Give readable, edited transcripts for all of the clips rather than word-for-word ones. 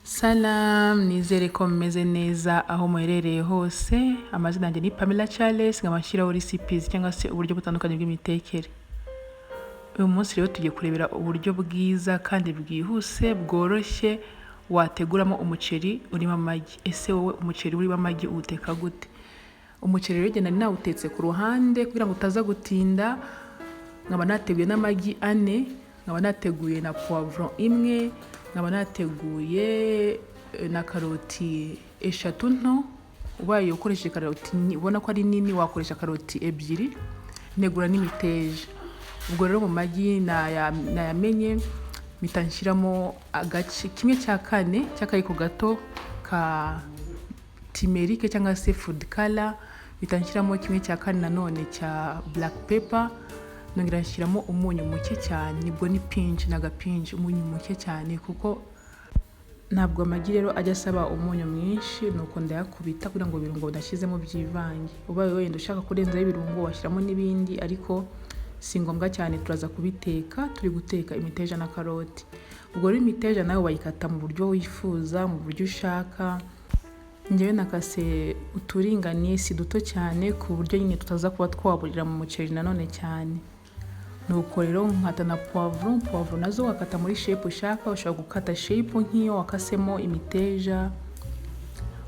Salam, nizere ko mumeze neza aho muherereye hose. Amazina yanjye ni Pamela Charles, nkaba nshyiraho recipes cyangwa se uburyo butandukanye bw'imitekere. Uyu munsi rero tugiye kurebera uburyo bwiza kandi bwihuse bworoshye wateguramo umuceri urimo amagi. Ese wowe umuceri urimo amagi uwuteka gute? Umuceri rero nari nawutetse ku ruhande kugira ngo utaza gutinda, nkaba nateguye n'amagi 4, nkaba nateguye na poivron 1, nkaba nateguye na karoti 3 nto. Ubaye ukoresheje karoti ubona ko ari nini wakoresha karoti 2, ntegura n'imiteja. Ubwo rero mu magi nayamenye mpita nshyiramo agace 1/4 cy'akayiko gato ka turmeric cyangwa se food color, mpita nshyiramo 1/4 nanone cya black pepper, nongera nshyiramo umunyu muke cyane, nibwo ni pinch n'agapinch, umunyu muke cyane kuko ntabwo amagi rero ajya asaba umunyu mwinshi. Nuko ndayakubita kugira ngo ibirungo nashyizemo byivange. Ubaye wenda ushaka kurenzaho ibirungo washyiramo n'ibindi, ariko si ngombwa cyane, turaza kubiteka turi guteka imiteja na karoti. Ubwo rero imiteja nawe wayikata mu buryo wifuza, mu buryo ushaka. Njyewe nakase uturinganiye, si duto cyane ku buryo nyine tutaza kuba twaburira mu muceri nanone cyane. Nuko rero nkata na poivron, poivron nazo wakata muri shape ushaka. Ushobora gukata shape nk'iyo wakasemo imiteja,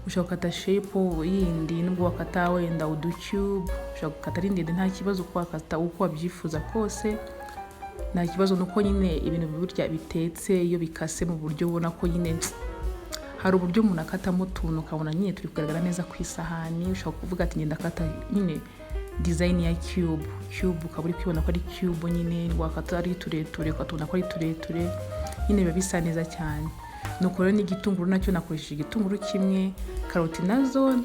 ushobora gukata shape yindi nubwo wakata wenda uducube, ushobora gukata ari ndende nta kibazo, uko wakata uko wabyifuza kose nta kibazo. Nuko nyine ibintu burya bitetse iyo bikase mu buryo ubona ko nyine hari uburyo umuntu akatamo utuntu ukabona nyine turi kugaragara neza ku isahani. Ushobora kuvuga ati ngenda akata nyine design ya cube, cube ukaba uri kwibona ko ari cube nyine, wakata ari tureture ukatubona ko ari tureture, nyine biba bisa neza cyane. Nuko rero n'igitunguru nacyo nakoresheje igitunguru kimwe, karoti nazo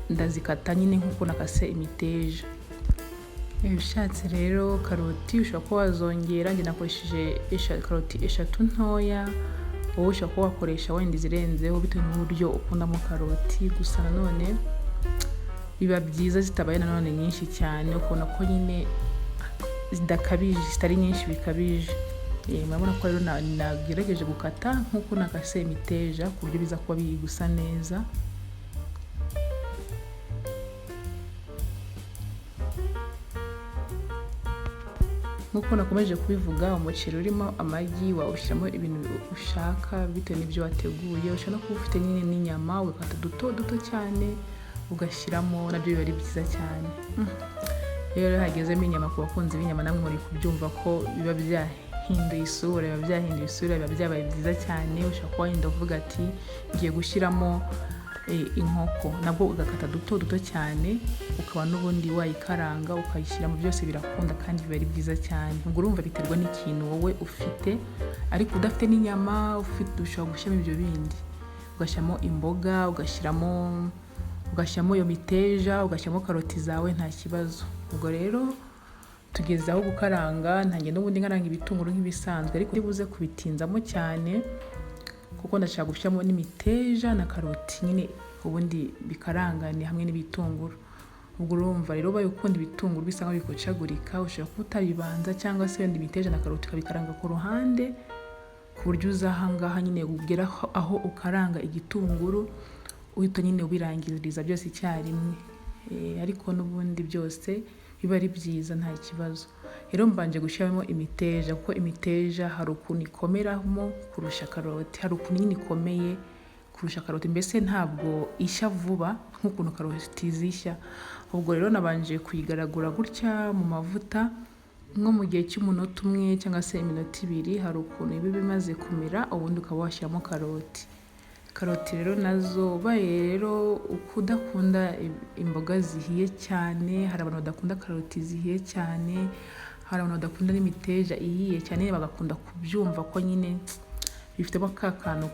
ndazikata nyine nk'uko nakase imiteja. Ushatse rero karoti ushobora kuba wazongera, njye nakoresheje karoti 3 ntoya, wowe ushobora kuba wakoresha wenda izirenzeho bitewe n'uburyo ukundamo karoti. Gusa nanone biba byiza zitabaye nanone nyinshi cyane, ukabona ko nyine zidakabije, zitari nyinshi bikabije. Murabona ko rero nagerageje gukata nk'uko nakase imiteja ku buryo biza kuba biri gusa neza. Nk'uko nakomeje kubivuga, umuceri urimo amagi wawushyiramo ibintu ushaka bitewe n'ibyo wateguye. Ushobora no kuba ufite nyine n'inyama ugakata duto duto cyane ugashyiramo, nabyo biba ari byiza cyane. Rero hagezemo inyama, ku bakunzi b'inyama namwe muri kubyumva ko biba byahinduye isura, biba byahinduye isura, biba byabaye byiza cyane. Ushobora kuba wenda uvuga ati ngiye gushyiramo inkoko, nabwo ugakata duto duto cyane, ukaba n'ubundi wayikaranga ukayishyiramo, byose birakunda kandi biba ari byiza cyane. Ubwo urumva biterwa n'ikintu wowe ufite, ariko udafite n'inyama ufite ushobora gushyiramo ibyo bindi, ugashyiramo imboga, ugashyiramo iyo miteja, ugashyiramo karoti zawe nta kibazo. Ubwo rero tugeze aho gukaranga, ntangiye n'ubundi nkaranga ibitunguru nk'ibisanzwe, ariko buze kubitinzamo cyane kuko ndashaka gushyiramo n'imiteja na karoti nyine ubundi bikarangane hamwe n'ibitunguru. Ubwo urumva rero ubaye ukunda ibitunguru bisa nkaho bikocagurika, ushobora kuba utabibanza cyangwa se wenda imiteja na karoti ukabikaranga ku ruhande, ku buryo uza aha ngaha nyine ugera aho ukaranga igitunguru uhita nyine ubirangiriza byose icyarimwe. Ariko n'ubundi byose biba ari byiza nta kibazo. Rero mbanje gushyiramo imiteja kuko imiteja hari ukuntu ikomeramo kurusha karoti, hari ukuntu nyine ikomeye kurusha karoti, mbese ntabwo ishya vuba nk'ukuntu karoti zishya. Ubwo rero nabanje kuyigaragura gutya mu mavuta nko mu gihe cy'umunota umwe cyangwa se iminota 2, hari ukuntu iba imaze kumera, ubundi ukaba washyiramo karoti. Karoti rero nazo ubaye rero udakunda imboga zihiye cyane, hari abantu badakunda karoti zihiye cyane, hari abantu badakunda n'imiteja ihiye cyane, bagakunda kubyumva ko nyine bifitemo ka kantu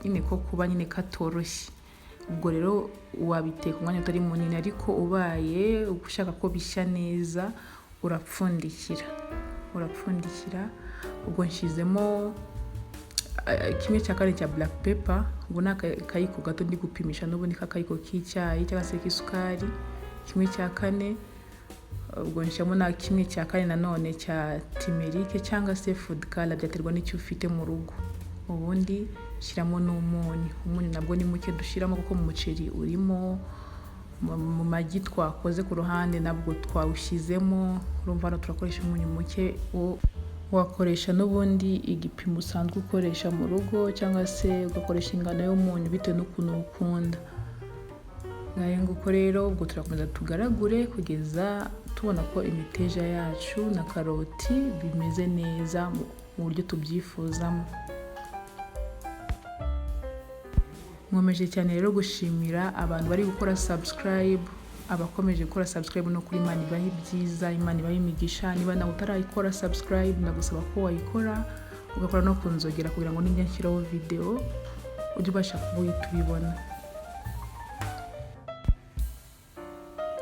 nyine ko kuba nyine katoroshye. Ubwo rero wabiteka umwanya utari munini, ariko ubaye ushaka ko bishya neza urapfundikira, urapfundikira. Ubwo nshyizemo 1/4 cya black pepper, ubu ni akayiko gato ndi gupimisha n'ubundi k'akayiko k'icyayi cyangwa se k'isukari, 1/4. Ubwo nshyiramo na 1/4 nanone cya turmeric cyangwa se food color, byaterwa n'icyo ufite mu rugo. Ubundi shyiramo n'umunyu. Umunyu nabwo ni muke dushyiramo kuko mu muceri urimo, mu magi twakoze ku ruhande nabwo twawushyizemo. Urumva hano turakoresha umunyu muke. Wakoresha n'ubundi igipimo usanzwe ukoresha mu rugo, cyangwa se ugakoresha ingano y'umunyu bitewe n'ukuntu ukunda. Ngayo nguko rero, ubwo turakomeza tugaragure kugeza tubona ko imiteja yacu na karoti bimeze neza mu buryo tubyifuzamo. Nkomeje cyane rero gushimira abantu bari gukora subscribe, abakomeje gukora subscribe. No kuri Imana ibahe ibyiza, Imana ibahe imigisha. Niba nawe utarayikora subscribe, ndagusaba ko wayikora, ugakora no kunzogera kugira ngo nijya nshyiraho video ujye ubasha kuba uhita ubibona.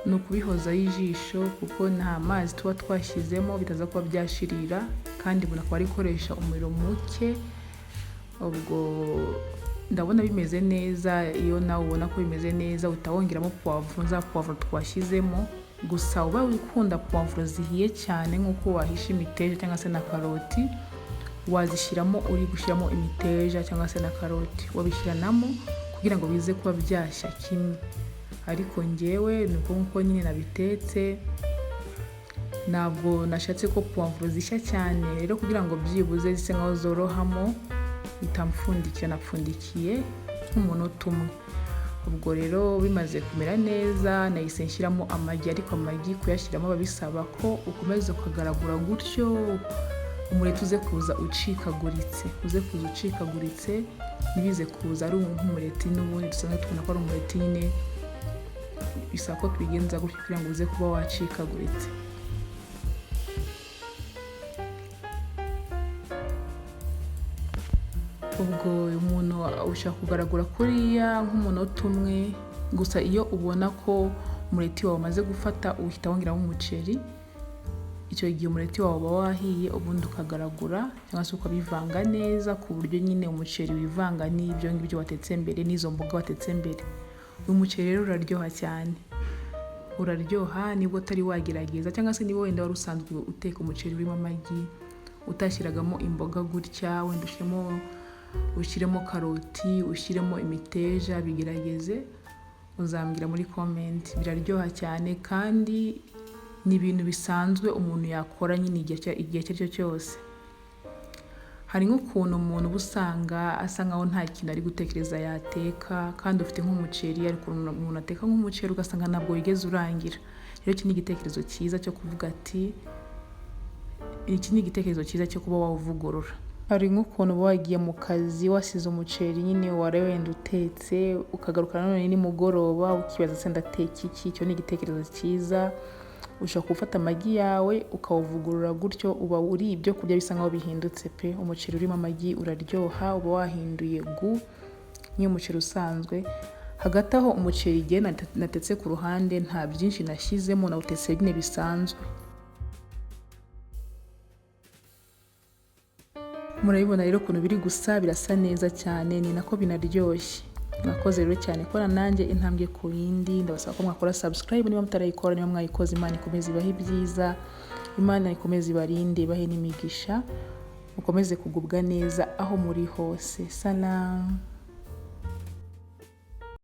Ni ukubihozaho ijisho kuko nta mazi tuba twashyizemo, bitaza kuba byashirira, kandi umuntu akaba ari gukoresha umuriro muke. Ubwo ndabona bimeze neza. Iyo nawe ubona ko bimeze neza, uhita wongeramo puwavuro, za puwavuro twashyizemo. Gusa uba ukunda puwavuro zihiye cyane nk'uko wahisha imiteja cyangwa se na karoti, wazishyiramo uri gushyiramo imiteja cyangwa se na karoti, wabishyiranamo kugira ngo bize kuba byashya kimwe. Ariko ngewe ni uko nguko nyine nabitetse, ntabwo nashatse ko puwavuro zishya cyane. Rero kugira ngo byibuze zise nkaho zorohamo, mpita mpfundikira. Napfundikiye nk'umunota umwe. Ubwo rero bimaze kumera neza, nahise nshyiramo amagi. Ariko amagi kuyashyiramo biba bisaba ko ukomeza ukagaragura gutyo, umureti uze kuza ucikaguritse, uze kuza ucikaguritse, ntibize kuza ari nk'umureti n'ubundi dusanzwe tubona ko ari umureti nyine. Bisaba ko tubigenza gutyo kugira ngo uze kuba wacikaguritse. Ubwo umuntu ushaka kugaragura kuriya nk'umunota umwe gusa. Iyo ubona ko umureti wawe umaze gufata, uhita wongeramo umuceri. Icyo gihe umureti wawe uba wahiye, ubundi ukagaragura cyangwa se ukabivanga neza ku buryo nyine umuceri wivanga n'ibyo ngibyo watetse mbere, n'izo mboga watetse mbere. Uyu muceri rero uraryoha cyane, uraryoha. Niba utari wagerageza, cyangwa se niba wenda wari usanzwe uteka umuceri urimo amagi utashyiragamo imboga gutya, wenda ushyiremo karoti, ushyiremo imiteja, bigerageze uzambwira muri comment. Biraryoha cyane kandi ni ibintu bisanzwe umuntu yakora nyine igihe icyo ari cyo cyose. Hari nk'ukuntu umuntu uba usanga asa nkaho nta kintu ari gutekereza yateka, kandi ufite nk'umuceri, ariko umuntu ateka nk'umuceri ugasanga ntabwo wigeze urangira. Rero iki ni igitekerezo cyiza cyo kuvuga ati iki ni igitekerezo cyiza cyo kuba wawuvugurura. Hari nk'ukuntu uba wagiye mu kazi wasize umuceri nyine wari wenda utetse, ukagaruka nanone nimugoroba ukibaza se ndateka iki? Icyo ni igitekerezo cyiza. Ushobora gufata amagi yawe ukawuvugurura gutyo, uba uri ibyo kurya bisa nkaho bihindutse pe. Umuceri urimo amagi uraryoha, uba wahinduye goût nk'umuceri usanzwe. Hagati aho umuceri igihe natetse ku ruhande nta byinshi nashyizemo, nawutetse nyine bisanzwe. Murabibona rero ukuntu biri gusa, birasa neza cyane, ni nako binaryoshye. Mwakoze rero cyane kubana nanjye intambwe ku yindi. Ndabasaba ko mwakora subscribe niba mutarayikora. Niba mwayikoze, Imana ikomeze ibahe ibyiza, Imana ikomeze ibarinde, ibahe n'imigisha, mukomeze kugubwa neza aho muri hose. Salamu.